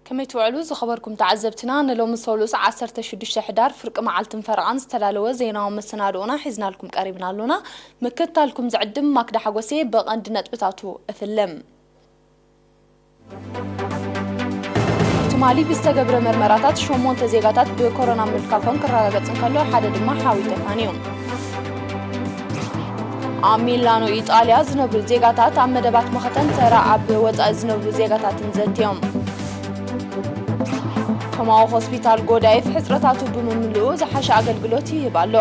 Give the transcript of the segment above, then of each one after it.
ከመይ ትውዕሉ ዝኸበርኩም ተዓዘብትና፣ ንሎሚ ሰሉስ ዓሰርተ ሽዱሽተ ሕዳር ፍርቂ መዓልትን ፈረቓን ዝተዳለወ ዜናዊ መሰናድኦና ሒዝናልኩም ቀሪብና ኣሎና። ምክትታልኩም ዝዕድም ማክዳ ሓጎሴ። ብቐንዲ ነጥብታቱ እፍልም። ትማሊ ብዝተገብረ መርመራታት ሸሞንተ ዜጋታት ብኮሮና ምልካፎም ክረጋገጽ እንከሎ፣ ሓደ ድማ ሓዊ ተፋንዩ። ኣብ ሚላኖ ኢጣልያ ዝነብሩ ዜጋታት ኣብ መደባት መኸተን ተራ ኣብ ወጻኢ ዝነብሩ ዜጋታትን ዘትዮም። ኮማዊ ሆስፒታል ጎዳይፍ ሕጽረታቱ ብምምልኡ ዝሓሸ ኣገልግሎት ይህብ ኣሎ።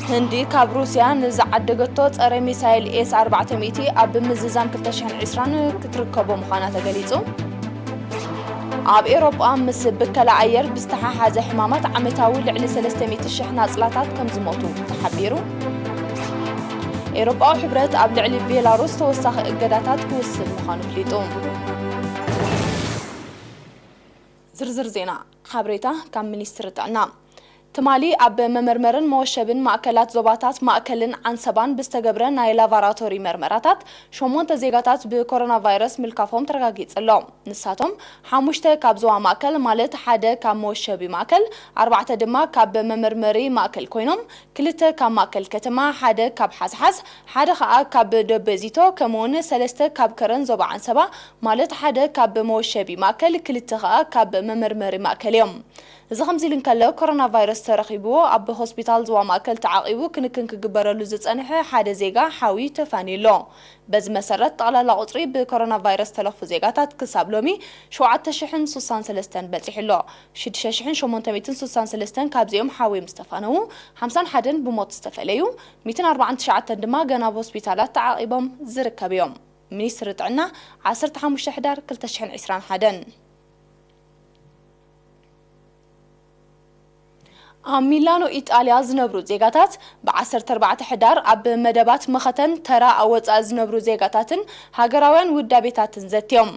ህንዲ ካብ ሩስያ ንዝዓደገቶ ጸረ ሚሳይል ኤስ ኣርባዕተ ሚእቲ ኣብ ምዝዛም ክልተ ሽሕን ዕስራን ክትርከቦ ምዃና ተገሊጹ። ኣብ ኤውሮጳ ምስ ብከላ ኣየር ብዝተሓሓዘ ሕማማት ዓመታዊ ልዕሊ ሰለስተ ሚእቲ ሽሕ ናጽላታት ከም ዝሞቱ ተሓቢሩ። ኤውሮጳዊ ሕብረት ኣብ ልዕሊ ቤላሩስ ተወሳኺ እገዳታት ክውስድ ምዃኑ ኣፍሊጡ። ዝርዝር ዜና። ሓበሬታ ካብ ሚኒስትሪ ጥዕና። ትማሊ ኣብ መመርመርን መወሸብን ማእከላት ዞባታት ማእከልን ዓንሰባን ብዝተገብረ ናይ ላቫራቶሪ መርመራታት ሸሞንተ ዜጋታት ብኮሮና ቫይረስ ምልካፎም ተረጋጊጹ ኣሎ። ንሳቶም ሓሙሽተ ካብ ዞባ ማእከል፣ ማለት ሓደ ካብ መወሸቢ ማእከል፣ ኣርባዕተ ድማ ካብ መመርመሪ ማእከል ኮይኖም፣ ክልተ ካብ ማእከል ከተማ፣ ሓደ ካብ ሓዝሓዝ፣ ሓደ ኸኣ ካብ ደበዚቶ፣ ከምኡውን ሰለስተ ካብ ከረን ዞባ ዓንሰባ፣ ማለት ሓደ ካብ መወሸቢ ማእከል፣ ክልተ ኸኣ ካብ መመርመሪ ማእከል እዮም። እዚ ከምዚ ኢሉ እንከሎ፣ ኮሮና ቫይረስ ተረኺብዎ ኣብ ሆስፒታል ዞባ ማእከል ተዓቒቡ ክንክን ክግበረሉ ዝጸንሐ ሓደ ዜጋ ሓዊ ተፋንዩ ኣሎ። በዚ መሰረት፣ ጠቕላላ ቁጽሪ ብኮሮና ቫይረስ ተለኽፉ ዜጋታት ክሳብ ሎሚ ሸውዓተ ሽሕን ስሳን ሰለስተን በጺሑ ኣሎ። ሽዱሽተ ሽሕን ሸሞንተ ሚእትን ስሳን ሰለስተን ካብዚኦም ሓዊ ምስ ተፋነዉ፣ ሓምሳን ሓደን ብሞት ዝተፈለዩ፣ ሚእትን ኣርባዓን ትሽዓተን ድማ ገና ኣብ ሆስፒታላት ተዓቒቦም ዝርከቡ እዮም። ሚኒስትሪ ጥዕና፣ ዓሰርተ ሓሙሽተ ሕዳር ክልተ ሽሕን ዕስራን ሓደን። ኣብ ሚላኖ ኢጣልያ ዝነብሩ ዜጋታት፣ ብ ዓሰርተ ኣርባዕተ ሕዳር ኣብ መደባት መኸተን ተራ ኣብ ወጻኢ ዝነብሩ ዜጋታትን ሃገራውያን ውዳቤታትን ዘትዮም።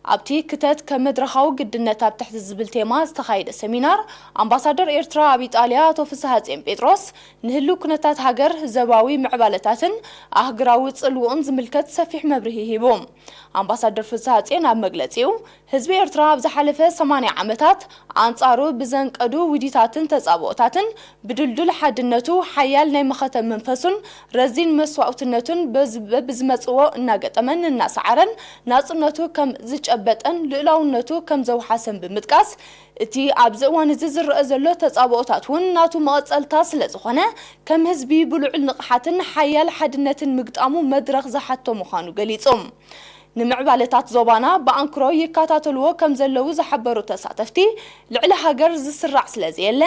ኣብቲ ክተት ከም መድረኻዊ ግድነት ኣብ ትሕቲ ዝብል ቴማ ዝተኻየደ ሰሚናር፣ ኣምባሳደር ኤርትራ ኣብ ኢጣልያ ኣቶ ፍስሃጽዮን ጴጥሮስ፣ ንህልው ኩነታት ሃገር፣ ዘባዊ ምዕባለታትን ኣህጉራዊ ጽልውኡን ዝምልከት ሰፊሕ መብርሂ ሂቡ። ኣምባሳደር ፍስሃጽዮን ኣብ መግለጺኡ፣ ህዝቢ ኤርትራ ኣብ ዝሓለፈ ሰማንያ ዓመታት ኣንጻሩ ብዘንቀዱ ውዲታትን ተጻብኦታትን፣ ብድልዱል ሓድነቱ፣ ሓያል ናይ መኸተ መንፈሱን ረዚን መስዋእትነቱን በዝ-፣ በብዝመጽዎ እናገጠመን እናሰዓረን ናጽነቱ ከም ዝጨበጠን ልኡላውነቱ ከም ዘውሓሰን ብምጥቃስ፣ እቲ ኣብዚ እዋን እዚ ዝረአ ዘሎ ተጻብኦታት እውን ናቱ መቐጸልታ ስለ ዝኾነ፣ ከም ህዝቢ ብልዑል ንቕሓትን ሓያል ሓድነትን ምግጣሙ መድረኽ ዝሓቶ ምዃኑ ገሊጹ። ንምዕባለታት ዞባና ብኣንክሮ ይከታተልዎ ከም ዘለዉ ዝሓበሩ ተሳተፍቲ፣ ልዕሊ ሃገር ዝስራዕ ስለ ዘየለ፣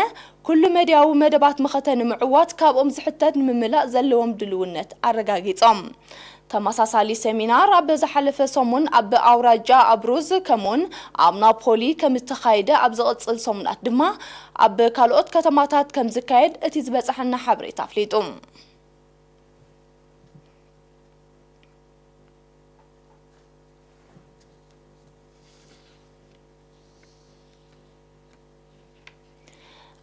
ኩሉ መድያዊ መደባት መኸተ ንምዕዋት ካብኦም ዝሕተት ንምምላእ ዘለዎም ድልውነት ኣረጋጊጾም። ተመሳሳሊ ሰሚናር ኣብ ዝሓለፈ ሰሙን ኣብ ኣውራጃ ኣብሩዝ፣ ከምኡውን ኣብ ናፖሊ ከም እተኻየደ፣ ኣብ ዝቕጽል ሰሙናት ድማ ኣብ ካልኦት ከተማታት ከም ዝካየድ እቲ ዝበጽሐና ሓበሬታ ኣፍሊጡ።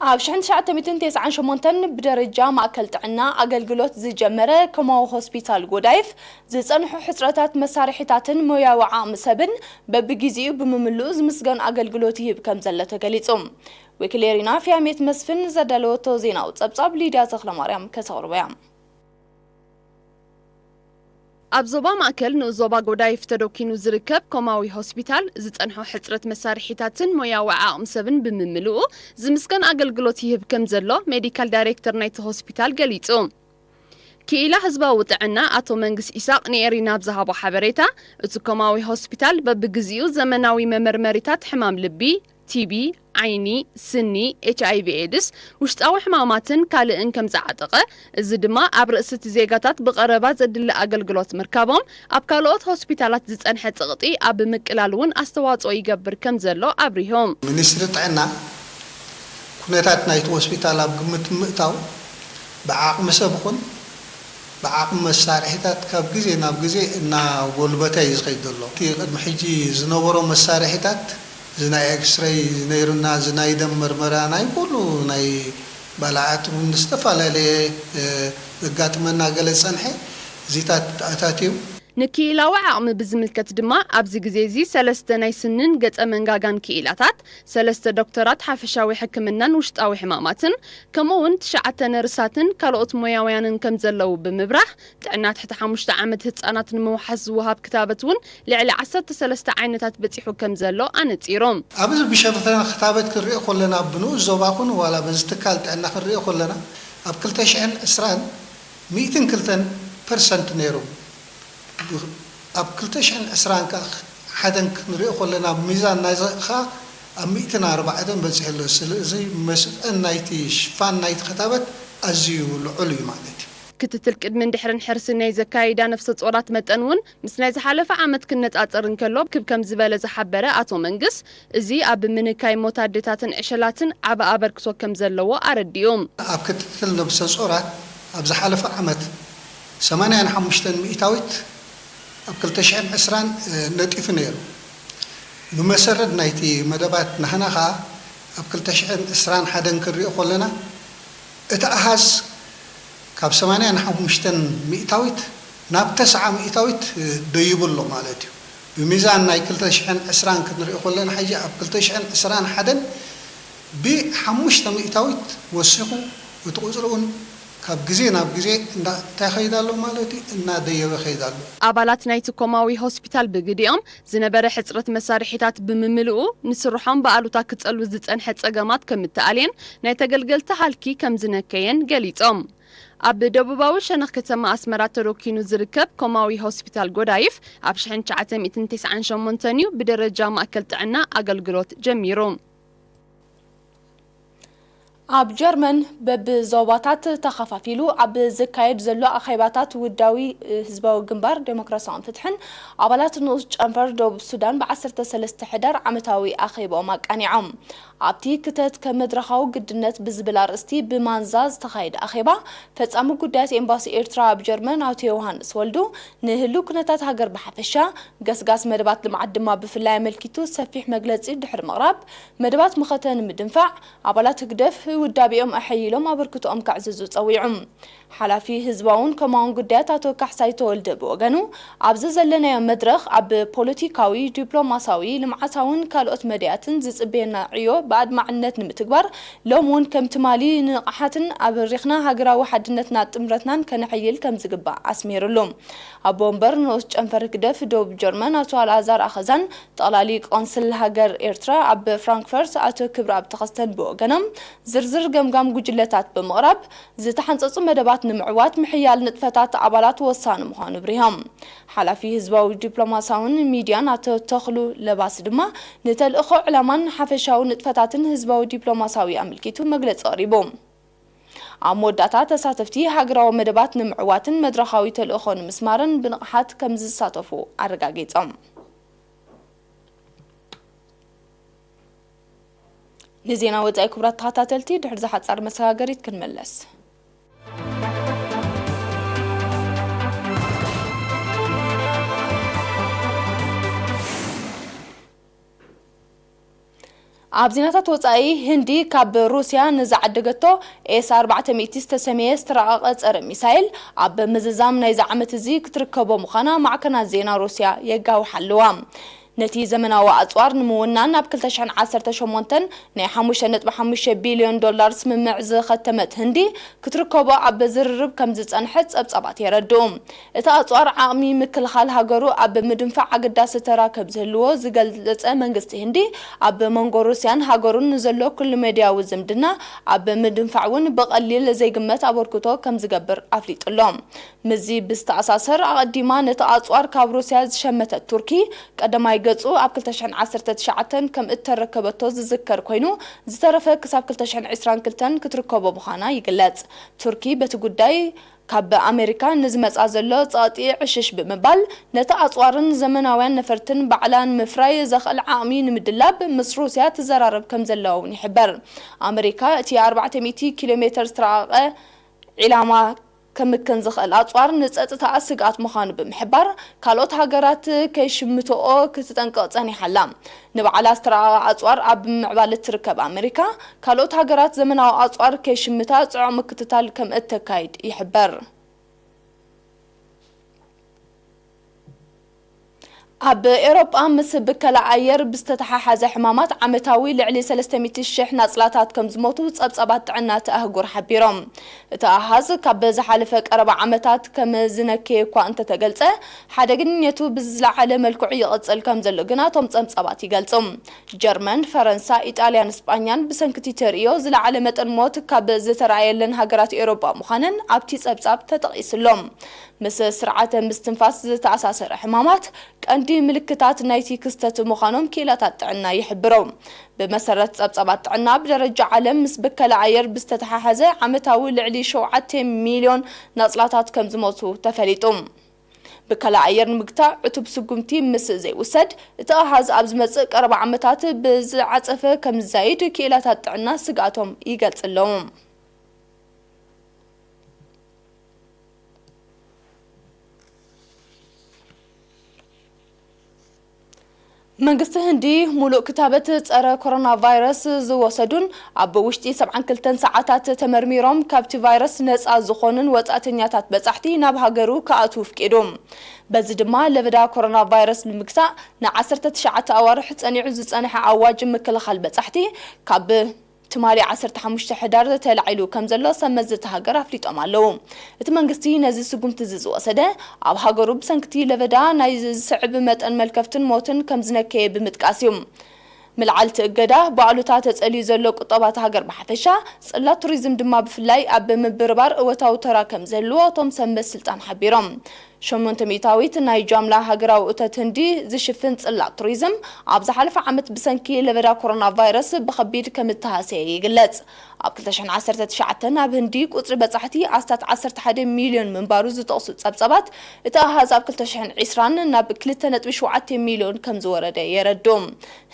ኣብ ሽሕን ትሽዓተ ሚእትን ተስዓን ሸሞንተን ብደረጃ ማእከል ጥዕና ኣገልግሎት ዝጀመረ ኮማዊ ሆስፒታል ጎዳይፍ፣ ዝጸንሑ ሕጽረታት መሳርሒታትን ሞያዊ ዓቕሚ ሰብን በብግዜኡ ብምምልኡ ዝምስገን ኣገልግሎት ይህብ ከም ዘሎ ተገሊጹ። ወኪል ኤሪና ፊያሜት መስፍን ዘዳለወቶ ዜናዊ ጸብጻብ ሊድያ ተኽለማርያም ከተቕርቦ እያ። ኣብ ዞባ ማእከል ንኡስ ዞባ ጎዳይፍ ተደኪኑ ዝርከብ ኮማዊ ሆስፒታል፣ ዝጸንሖ ሕጽረት መሳርሒታትን ሞያዊ ዓቕሚ ሰብን ብምምልኡ ዝምስገን ኣገልግሎት ይህብ ከም ዘሎ ሜዲካል ዳይሬክተር ናይቲ ሆስፒታል ገሊጹ። ክኢላ ህዝባዊ ጥዕና ኣቶ መንግስ ኢሳቕ ንኤሪና ኣብ ዝሃቦ ሓበሬታ፣ እቲ ኮማዊ ሆስፒታል በብግዜኡ ዘመናዊ መመርመሪታት ሕማም ልቢ፣ ቲቢ፣ ዓይኒ፣ ስኒ፣ ኤች ኣይ ቪ ኤድስ፣ ውሽጣዊ ሕማማትን ካልእን ከም ዝዓጠቐ፣ እዚ ድማ ኣብ ርእሲ እቲ ዜጋታት ብቐረባ ዘድሊ ኣገልግሎት ምርካቦም፣ ኣብ ካልኦት ሆስፒታላት ዝጸንሐ ጽቕጢ ኣብ ምቅላል እውን ኣስተዋጽኦ ይገብር ከም ዘሎ ኣብሪሆም። ሚኒስትሪ ጥዕና ኩነታት ናይቲ ሆስፒታል ኣብ ግምት ምእታው፣ ብዓቕሚ ሰብ ይኹን ብዓቕሚ መሳርሒታት ካብ ግዜ ናብ ግዜ እናጎልበተ እዩ ዝኸይድ ዘሎ። እቲ ቅድሚ ሕጂ ዝነበሮ መሳርሒታት፣ እዚ ናይ ኤክስሬይ ነይሩና፣ እዚ ናይ ደም መርመራ፣ ናይ ኩሉ ናይ ባልዓት እውን ዝተፈላለየ፣ እ፣ ዘጋጥመና ገለ ዝጸንሐ እዚታት ኣታትዩ። ንክኢላዊ ዓቕሚ ብዝምልከት ድማ፣ ኣብዚ ግዜ እዚ ሰለስተ ናይ ስንን ገጸ መንጋጋን ክኢላታት፣ ሰለስተ ዶክተራት ሓፈሻዊ ሕክምናን ውሽጣዊ ሕማማትን፣ ከምኡ እውን ትሽዓተ ነርሳትን ካልኦት ሞያውያንን ከም ዘለዉ ብምብራህ፣ ጥዕና ትሕቲ ሓሙሽተ ዓመት ህጻናት ንምውሓስ ዝወሃብ ክታበት እውን ልዕሊ ዓሰርተ ሰለስተ ዓይነታት በጺሑ ከም ዘሎ ኣነጺሮም። ኣብዚ ብሸፈነ ክታበት ክንሪኦ ከለና፣ ብንኡስ ዞባ ኹን ዋላ በዚ ትካል ጥዕና ክንሪኦ ከለና፣ ኣብ ክልተ ሽሕን ዕስራን ሚእትን ክልተን ፐርሰንት ነይሩ። ኣብ ክልተ ሽሕን ዕስራን ከኣ ሓደን ክንሪኦ ከለና፣ ኣብ ሚዛን ናይዚ ከኣ ኣብ ሚእትን ኣርባዕተን በጺሑ ኣሎ። ስለዚ መስፍን ናይቲ ሽፋን ናይቲ ክታበት ኣዝዩ ልዑል እዩ ማለት እዩ። ክትትል ቅድምን ድሕርን ሕርሲ ናይ ዘካይዳ ነፍሰ ጾራት መጠን እውን ምስ ናይ ዝሓለፈ ዓመት ክነጻጸር እንከሎ ክብ ከም ዝበለ ዝሓበረ ኣቶ መንግስ፣ እዚ ኣብ ምንካይ ሞት ኣዴታትን ዕሸላትን ዓቢ ኣበርክቶ ከም ዘለዎ ኣረዲኡ። ኣብ ክትትል ነብሰ ጾራት ኣብ ዝሓለፈ ዓመት ሰማንያን ሓሙሽተን ሚእታዊት ኣብ ክልተ ሽሕን ዕስራን ነጢፉ ነይሩ። ብመሰረት ናይቲ መደባት ናህና ኸኣ ኣብ ክልተ ሽሕን ዕስራን ሓደን ክንሪኦ ከለና፣ እቲ ኣሃዝ ካብ ሰማንያን ሓሙሽተን ሚእታዊት ናብ ተስዓ ሚእታዊት ደይቡ ኣሎ ማለት እዩ። ብሚዛን ናይ ክልተ ሽሕን ዕስራን ክንሪኦ ከለና፣ ሕጂ ኣብ ክልተ ሽሕን ዕስራን ሓደን ብሓሙሽተ ሚእታዊት ወሲኹ፣ እቲ ቁጽሪ እውን ካብ ግዜ ናብ ግዜ እንዳ-፣ እንታይ ይኸይድ ኣሎ ማለት እዩ? እናደየበ ይኸይድ ኣሎ። ኣባላት ናይቲ ኮማዊ ሆስፒታል ብግዲኦም፣ ዝነበረ ሕጽረት መሳርሒታት ብምምልኡ፣ ንስርሖም ብኣሉታ ክጸሉ ዝጸንሐ ጸገማት ከም እተኣልየን ናይ ተገልገልቲ ሃልኪ ከም ዝነከየን ገሊጾም። ኣብ ደቡባዊ ሸነኽ ከተማ ኣስመራ ተሮኪኑ ዝርከብ ኮማዊ ሆስፒታል ጎዳይፍ፣ ኣብ ሽሕን ትሽዓተ ሚእትን ተስዓን ሸሞንተን እዩ ብደረጃ ማእከል ጥዕና ኣገልግሎት ጀሚሩ። ኣብ ጀርመን በብዞባታት ተኸፋፊሉ ኣብ ዝካየድ ዘሎ ኣኼባታት ውዳዊ ህዝባዊ ግንባር ዴሞክራሲያውን ፍትሕን ኣባላት ንኡስ ጨንፈር ደቡብ ሱዳን ብ ዓሰርተ ሰለስተ ሕዳር ዓመታዊ ኣኼባኦም ኣቃኒዖም። ኣብቲ ክተት ከም መድረኻዊ ግድነት ብዝብል ኣርእስቲ ብማንዛ ዝተኻየደ ኣኼባ፣ ፈጻሚ ጉዳያት ኤምባሲ ኤርትራ ኣብ ጀርመን ኣቶ ዮሃንስ ወልዱ፣ ንህሉው ኩነታት ሃገር ብሓፈሻ፣ ገስጋስ መደባት ልምዓት ድማ ብፍላይ ኣመልኪቱ ሰፊሕ መግለጺ ድሕሪ ምቕራብ፣ መደባት መኸተ ንምድንፋዕ፣ ኣባላት ህግደፍ ውዳቤኦም ኣሐይሎም ኣበርክቶኦም ከዕዝዙ ጸዊዑ። ሓላፊ ህዝባውን ኮማውን ጉዳያት ኣቶ ካሕሳይ ተወልደ ብወገኑ፣ ኣብዚ ዘለናዮ መድረኽ ኣብ ፖለቲካዊ፣ ዲፕሎማሳዊ፣ ልምዓታውን ካልኦት መዳያትን ዝጽበየና ዕዮ ብኣድማዕነት ንምትግባር፣ ሎም እውን ከም ትማሊ ንቕሓትን ኣብሪኽና ሃገራዊ ሓድነትና ጥምረትናን ከነሐይል ከም ዝግባእ ኣስሚሩሉ። ኣቦ ወንበር ንኡስ ጨንፈር ህግደፍ ደቡብ ጀርመን ኣቶ ኣልኣዛር ኣኸዛን፣ ጠቕላሊ ቆንስል ሃገር ኤርትራ ኣብ ፍራንክፈርት ኣቶ ክብረኣብ ተኸስተን ብወገኖም፣ ዝርዝር ገምጋም ጉጅለታት ብምቕራብ፣ ዝተሓንጸጹ መደባት ንምዕዋት ምሕያል ንጥፈታት ኣባላት ወሳኒ ምዃኑ ኣብሪሆም። ሓላፊ ህዝባዊ ዲፕሎማሳውን ሚድያን ኣቶ ተኽሉ ለባስ ድማ፣ ንተልእኾ ዕላማን ሓፈሻዊ ንጥፈታትን ህዝባዊ ዲፕሎማሳዊ ኣመልኪቱ መግለጺ ኣቕሪቡ። ኣብ መወዳእታ፣ ተሳተፍቲ ሃገራዊ መደባት ንምዕዋትን መድረኻዊ ተልእኾ ንምስማርን ብንቕሓት ከም ዝሳተፉ ኣረጋጊጾም። ንዜና ወጻኢ፣ ክቡራት ተኸታተልቲ፣ ድሕሪ ዝሓጻር መሰጋገሪት ክንመለስ። ኣብ ዜናታት ወጻኢ፣ ህንዲ ካብ ሩስያ ንዝዓደገቶ ኤስ ኣርባዕተ ሚእቲ ዝተሰምየ ዝተራቐቐ ጸረ ሚሳይል ኣብ ምዝዛም ናይዚ ዓመት እዚ ክትርከቦ ምዃና ማዕከናት ዜና ሩስያ የጋውሓ ኣለዋ። ነቲ ዘመናዊ ኣጽዋር ንምውናን ኣብ ክልተ ሽሕን ዓሰርተ ሸሞንተን ናይ ሓሙሽተ ነጥቢ ሓሙሽተ ቢልዮን ዶላር ስምምዕ ዝኸተመት ህንዲ፣ ክትርከቦ ኣብ ዝርርብ ከም ዝጸንሐት ጸብጻባት የረድኡ። እቲ ኣጽዋር ዓቕሚ ምክልኻል ሃገሩ ኣብ ምድንፋዕ ኣገዳሲ ተራ ከም ዝህልዎ ዝገልጸ መንግስቲ ህንዲ፣ ኣብ መንጎ ሩስያን ሃገሩን ንዘሎ ኩሉ መዳያዊ ዝምድና ኣብ ምድንፋዕ እውን ብቐሊል ዘይግመት ኣበርክቶ ከም ዝገብር ኣፍሊጡ ኣሎ። ምስዚ ብዝተኣሳሰር፣ ኣቐዲማ ነቲ ኣጽዋር ካብ ሩስያ ዝሸመተት ቱርኪ፣ ቀዳማይ ገጹ ኣብ ክልተ ሽሕን ዓሰርተ ትሽዓተን ከም እተረከበቶ ዝዝከር ኮይኑ፣ ዝተረፈ ክሳብ ክልተ ሽሕን ዕስራን ክልተን ክትርከቦ ምዃና ይግለጽ። ቱርኪ በቲ ጉዳይ ካብ ኣሜሪካ ንዝመጻ ዘሎ ጸቕጢ ዕሽሽ ብምባል፣ ነቲ ኣጽዋርን ዘመናውያን ነፈርትን ባዕላ ንምፍራይ ዘኽእል ዓቕሚ ንምድላብ ምስ ሩስያ ትዘራረብ ከም ዘላ እውን ይሕበር። ኣሜሪካ እቲ ኣርባዕተ ሚእቲ ኪሎ ሜተር ዝተራቐቐ ዒላማ ከምክን ዝኽእል ኣጽዋር ንጸጥታኣ ስግኣት ምዃኑ ብምሕባር፣ ካልኦት ሃገራት ከይሽምትኦ ክትጠንቅቕ ጸኒሓ ኣላ። ንባዕላ ዝተራቐቐ ኣጽዋር ኣብ ምምዕባል እትርከብ ኣመሪካ፣ ካልኦት ሃገራት ዘመናዊ ኣጽዋር ከይሽምታ ጽዑቕ ምክትታል ከም እተካይድ ይሕበር። ኣብ ኤውሮጳ ምስ ብከላ ኣየር ብዝተተሓሓዘ ሕማማት ዓመታዊ ልዕሊ ሰለስተ ሚእቲ ሽሕ ናጽላታት ከም ዝሞቱ ጸብጻባት ጥዕና እቲ ኣህጉር ሓቢሮም። እቲ ኣሃዝ ካብ ዝሓለፈ ቀረባ ዓመታት ከም ዝነከየ እኳ እንተተገልጸ፣ ሓደገኛነቱ ብዝለዓለ መልክዑ ይቕጽል ከም ዘሎ ግና እቶም ጸብጻባት ይገልጹ። ጀርመን፣ ፈረንሳ፣ ኢጣልያን ስጳኛን ብሰንኪ እቲ ተርእዮ ዝለዓለ መጠን ሞት ካብ ዝተረኣየለን ሃገራት ኤውሮጳ ምዃነን ኣብቲ ጸብጻብ ተጠቒሱሎም። ምስ ስርዓተ ምስትንፋስ ዝተኣሳሰረ ሕማማት ቀንዲ ምልክታት ናይቲ ክስተት ምዃኖም ክኢላታት ጥዕና ይሕብሩ። ብመሰረት ጸብጻባት ጥዕና፣ ብደረጃ ዓለም ምስ በከላ ኣየር ብዝተተሓሓዘ ዓመታዊ ልዕሊ ሸውዓተ ሚልዮን ናጽላታት ከም ዝሞቱ ተፈሊጡ። ብከላ ኣየር ንምግታእ ዕቱብ ስጉምቲ ምስ ዘይውሰድ፣ እቲ ኣሃዝ ኣብ ዝመጽእ ቀረባ ዓመታት ብዝዓጸፈ ከም ዝዛይድ ክኢላታት ጥዕና ስግኣቶም ይገልጽ ኣለዉ። መንግስቲ ህንዲ፣ ሙሉእ ክታበት ጸረ ኮሮና ቫይረስ ዝወሰዱን ኣብ ውሽጢ ሰብዓን ክልተን ሰዓታት ተመርሚሮም ካብቲ ቫይረስ ነጻ ዝኾኑን ወጻእተኛታት በጻሕቲ ናብ ሃገሩ ክኣትዉ ፍቂዱ። በዚ ድማ ለበዳ ኮሮና ቫይረስ ንምግታእ ንዓሰርተ ትሽዓተ ኣዋርሕ ጸኒዑ ዝጸንሐ ኣዋጅ ምክልኻል በጻሕቲ ካብ ትማሊ ዓሰርተ ሓሙሽተ ሕዳር ተላዒሉ ከም ዘሎ ሰብ መዚ እታ ሃገር ኣፍሊጦም ኣለዉ። እቲ መንግስቲ ነዚ ስጉምቲ እዚ ዝወሰደ፣ ኣብ ሃገሩ ብሰንክቲ ለበዳ ናይ ዝስዕብ መጠን መልከፍትን ሞትን ከም ዝነከየ ብምጥቃስ እዩ። ምልዓል እቲ እገዳ፣ ብኣሉታ ተጸልዩ ዘሎ ቁጠባ እታ ሃገር ብሓፈሻ፣ ጽላት ቱሪዝም ድማ ብፍላይ ኣብ ምብርባር እወታዊ ተራ ከም ዝህልዎ እቶም ሰብ መዚ ስልጣን ሓቢሮም። ሸሞንተ ሚእታዊት ናይ ጃምላ ሃገራዊ እቶት ህንዲ ዝሽፍን ጽላት ቱሪዝም፣ ኣብ ዝሓለፈ ዓመት ብሰንኪ ለበዳ ኮሮና ቫይረስ ብኸቢድ ከም እተሃስየ ይግለጽ። ኣብ ክልተ ሽሕን ዓሰርተ ትሽዓተን ኣብ ህንዲ ቁጽሪ በጻሕቲ ኣስታት ዓሰርተ ሓደ ሚልዮን ምንባሩ ዝጠቕሱ ጸብጻባት፣ እቲ ኣሃዝ ኣብ ክልተ ሽሕን ዕስራን ናብ ክልተ ነጥቢ ሸውዓተ ሚልዮን ከም ዝወረደ የረድኡ።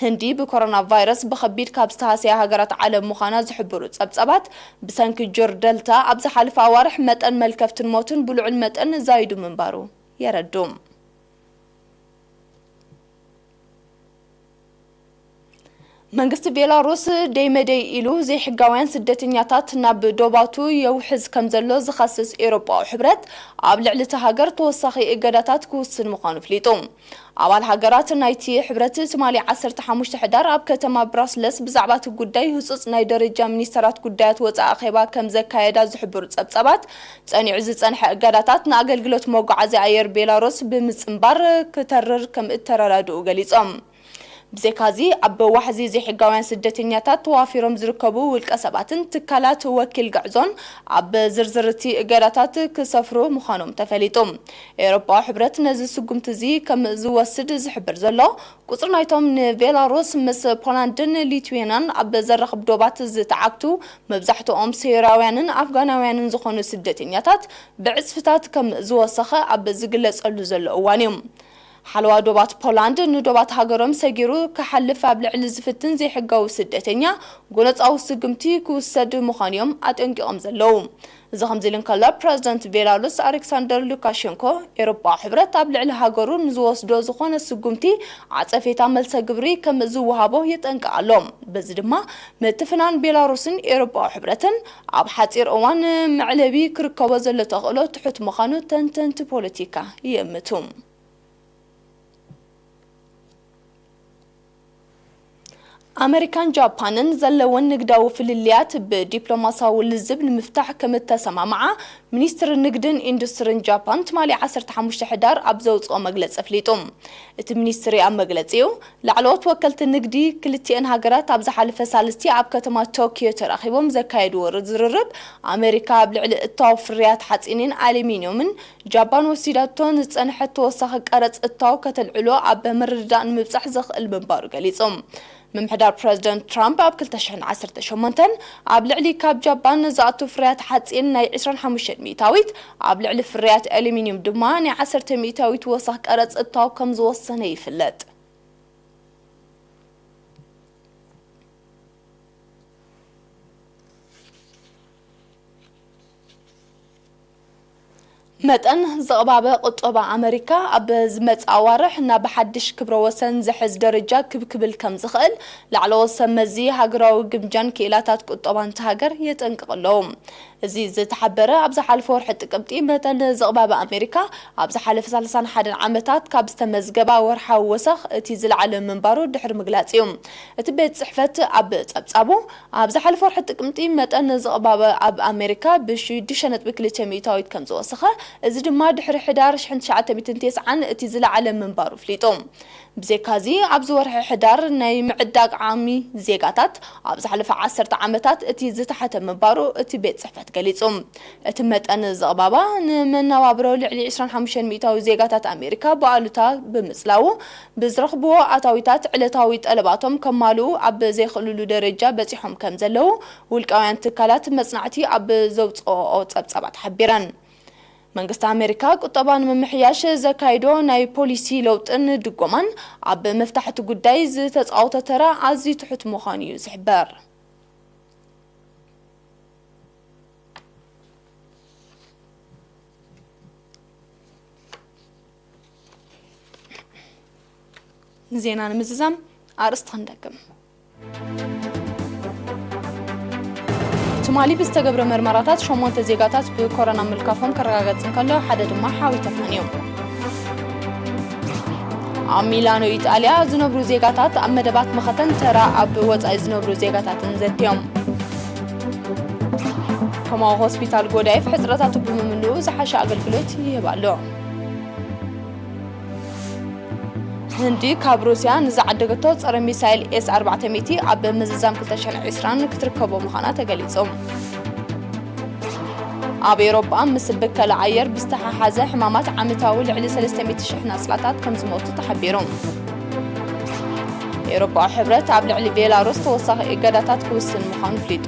ህንዲ ብኮሮና ቫይረስ ብኸቢድ ካብ ዝተሃስያ ሃገራት ዓለም ምዃና ዝሕብሩ ጸብጻባት፣ ብሰንኪ ጁር ደልታ ኣብ ዝሓለፈ ኣዋርሕ መጠን መልከፍትን ሞትን ብልዑል መጠን ዛይዱ ምንባሩ የረድኡ። መንግስቲ ቤላሩስ ደይመደይ ኢሉ ዘይሕጋውያን ስደተኛታት ናብ ዶባቱ የውሕዝ ከም ዘሎ ዝኸስስ ኤውሮጳዊ ሕብረት፣ ኣብ ልዕሊ እታ ሃገር ተወሳኺ እገዳታት ክውስን ምዃኑ ኣፍሊጡ። ኣባል ሃገራት ናይቲ ሕብረት ትማሊ ዓሰርተ ሓሙሽተ ሕዳር ኣብ ከተማ ብራስለስ ብዛዕባ እቲ ጉዳይ ህጹጽ ናይ ደረጃ ሚኒስተራት ጉዳያት ወጻኢ ኣኼባ ከም ዘካየዳ ዝሕብሩ ጸብጻባት፣ ጸኒዑ ዝጸንሐ እገዳታት ንኣገልግሎት መጓዓዝያ ኣየር ቤላሩስ ብምጽንባር ክተርር ከም እተረዳድኡ ገሊጾም። ብዘይካዚ፣ ኣብ ዋሕዚ ዘይሕጋውያን ስደተኛታት ተዋፊሮም ዝርከቡ ውልቀ ሰባትን ትካላት ወኪል ግዕዞን ኣብ ዝርዝር እቲ እገዳታት ክሰፍሩ ምዃኖም ተፈሊጡ። ኤውሮጳዊ ሕብረት ነዚ ስጉምቲ እዚ ከም ዝወስድ ዝሕብር ዘሎ፣ ቁጽሪ ናይቶም ንቤላሩስ ምስ ፖላንድን ሊትዌናን ኣብ ዘራኽብ ዶባት ዝተዓግቱ፣ መብዛሕትኦም ሴራውያንን ኣፍጋናውያንን ዝኾኑ ስደተኛታት ብዕጽፍታት ከም ዝወሰኸ ኣብ ዝግለጸሉ ዘሎ እዋን እዩ። ሓለዋ ዶባት ፖላንድ ንዶባት ሃገሮም ሰጊሩ ክሓልፍ ኣብ ልዕሊ ዝፍትን ዘይሕጋዊ ስደተኛ ጎነጻዊ ስጉምቲ ክውሰድ ምዃኑ እዮም ኣጠንቂቖም ዘለዉ። እዚ ከምዚ ኢሉ እንከሎ፣ ፕረዚደንት ቤላሩስ ኣሌክሳንደር ሉካሼንኮ፣ ኤውሮጳዊ ሕብረት ኣብ ልዕሊ ሃገሩ ንዝወስዶ ዝኾነ ስጉምቲ ዓጸፌታ መልሰ ግብሪ ከም ዝወሃቦ የጠንቅቕ ኣሎ። በዚ ድማ ምትፍናን ቤላሩስን ኤውሮጳዊ ሕብረትን ኣብ ሓጺር እዋን መዕለቢ ክርከቦ ዘሎ ተኽእሎ ትሑት ምዃኑ ተንተንቲ ፖለቲካ ይእምቱ። ኣመሪካን ጃፓንን ዘለወን ንግዳዊ ፍልልያት ብዲፕሎማሲያዊ ልዝብ ንምፍታሕ ከም እተሰማምዓ ሚኒስትሪ ንግድን ኢንዱስትሪን ጃፓን ትማሊ ዓሰርተ ሓሙሽተ ሕዳር ኣብ ዘውፅኦ መግለፂ ኣፍሊጡ። እቲ ሚኒስትሪ ኣብ መግለፂኡ፣ ላዕለዎት ወከልቲ ንግዲ ክልቲአን ሃገራት ኣብ ዝሓለፈ ሳልስቲ ኣብ ከተማ ቶኪዮ ተራኺቦም ዘካየድዎ ዝርርብ፣ ኣመሪካ ኣብ ልዕሊ እታው ፍርያት ሓፂንን ኣሉሚንዮምን ጃፓን ወሲዳቶ ንዝጸንሐት ተወሳኺ ቀረጽ እታው ከተልዕሎ ኣብ ምርድዳእ ንምብጻሕ ዘኽእል ምንባሩ ገሊጹ። ምምሕዳር ፕረዚደንት ትራምፕ ኣብ ክልተ ሽሕን ዓሰርተ ሸሞንተን ኣብ ልዕሊ ካብ ጃፓን ንዝኣቱ ፍርያት ሓጺን ናይ ዕስራን ሓሙሽተን ሚእታዊት፣ ኣብ ልዕሊ ፍርያት ኣሉሚንዩም ድማ ናይ ዓሰርተ ሚእታዊት ወሳኽ ቀረጽ እታው ከም ዝወሰነ ይፍለጥ። መጠን ዝቕባበ ቁጠባ ኣመሪካ ኣብ ዝመጽእ ኣዋርሕ ናብ ሓድሽ ክብረ ወሰን ዝሕዝ ደረጃ ክብ ክብል ከም ዝኽእል ላዕለዎት ሰብ መዚ ሃገራዊ ግምጃን ክኢላታት ቁጠባን እታ ሃገር የጠንቅቕ ኣለዉ። እዚ ዝተሓበረ ኣብ ዝሓለፈ ወርሒ ጥቅምቲ መጠን ዝቕባበ ኣመሪካ ኣብ ዝሓለፈ ሰላሳን ሓደን ዓመታት ካብ ዝተመዝገባ ወርሓዊ ወሰኽ እቲ ዝለዓለ ምንባሩ ድሕሪ ምግላጽ እዩ። እቲ ቤት ጽሕፈት ኣብ ጸብጻቡ ኣብ ዝሓለፈ ወርሒ ጥቅምቲ መጠን ዝቕባበ ኣብ ኣሜሪካ ብ ሽዱሽተ ነጥቢ ክልተ ሚእታዊት ከም ዝወሰኸ፣ እዚ ድማ ድሕሪ ሕዳር ሽሕን ትሽዓተ ሚእትን ተስዓን እቲ ዝለዓለ ምንባሩ ኣፍሊጡ። ብዘይካዚ ኣብዚ ወርሒ ሕዳር ናይ ምዕዳግ ዓቕሚ ዜጋታት ኣብ ዝሓለፈ ዓሰርተ ዓመታት እቲ ዝተሓተ ምንባሩ እቲ ቤት ጽሕፈት ገሊጹ። እቲ መጠን ዝቕባባ ንመነባብሮ ልዕሊ ዕስራን ሓሙሽተን ሚእታዊ ዜጋታት ኣሜሪካ ብኣሉታ ብምጽላዉ፣ ብዝረኽብዎ ኣታዊታት ዕለታዊ ጠለባቶም ከማልኡ ኣብ ዘይኽእልሉ ደረጃ በጺሖም ከም ዘለዉ ውልቃውያን ትካላት መጽናዕቲ ኣብ ዘውጽኦኦ ጸብጻባት ሓቢረን። መንግስቲ ኣሜሪካ ቁጠባ ንምምሕያሽ ዘካይዶ ናይ ፖሊሲ ለውጥን ድጎማን ኣብ መፍታሕቲ ጉዳይ ዝተጻወቶ ተራ ኣዝዩ ትሑት ምዃኑ እዩ ዝሕበር። ዜና ንምዝዛም ኣርእስቲ ክንደግም። ትማሊ ብዝተገብረ መርመራታት ሸሞንተ ዜጋታት ብኮሮና ምልካፎም ክረጋገጽ እንከሎ፣ ሓደ ድማ ሓዊ ተፋንዮም። ኣብ ሚላኖ ኢጣልያ ዝነብሩ ዜጋታት ኣብ መደባት መኸተን ተራ ኣብ ወጻኢ ዝነብሩ ዜጋታትን ዘትዮም። ኮማዊ ሆስፒታል ጎዳይፍ ሕጽረታቱ ብምምልኡ ዝሓሸ ኣገልግሎት ይህብ ኣሎ። ህንዲ ካብ ሩስያ ንዝዓደገቶ ጸረ ሚሳይል ኤስ ኣርባዕተ ሚእቲ ኣብ ምዝዛም ክልተ ሽሕን ዕስራን ክትርከቦ ምዃና ተገሊጹ። ኣብ ኤውሮጳ ምስ ብከላ ኣየር ብዝተሓሓዘ ሕማማት ዓመታዊ ልዕሊ ሰለስተ ሚእቲ ሽሕ ናጽላታት ከም ዝሞቱ ተሓቢሩ። ኤውሮጳዊ ሕብረት ኣብ ልዕሊ ቤላሩስ ተወሳኺ እገዳታት ክውስን ምዃኑ ኣፍሊጡ።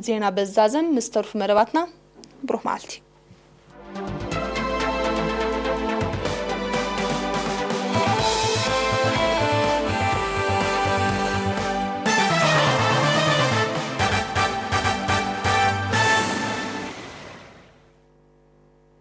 ዜና በዚ ዛዘም ምስ ተርፉ መደባትና ብሩኽ መዓልቲ።